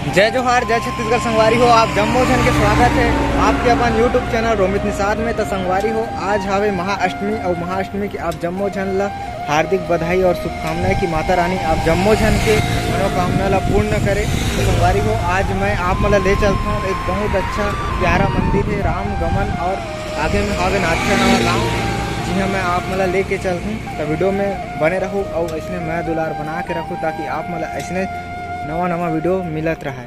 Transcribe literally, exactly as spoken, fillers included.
जय जोहार, जय छत्तीसगढ़ संगवारी हो। आप जम्मो झन के स्वागत है आपके अपन YouTube चैनल रोमित निषाद में। तो संगवारी हो, आज हावे महाअष्टमी और महाअष्टमी के आप जम्मो झन ला हार्दिक बधाई और शुभकामनाएं कि माता रानी आप जम्मो झन के मनोकामना ला पूर्ण करे। तो संगवारी हो, आज मैं आप मन ला ले चलता हूँ एक बहुत अच्छा प्यारा मंदिर है राम गमन, और आगे में हावे नाथ्या नवा गाँव, जिहाँ मैं आप मन ला लेके चलता हूँ। तो वीडियो में बने रहू और ऐसने मैं दुलार बना के रखू, ताकि आप मन ला ऐसने नवा नवा वीडियो मिलत रहे।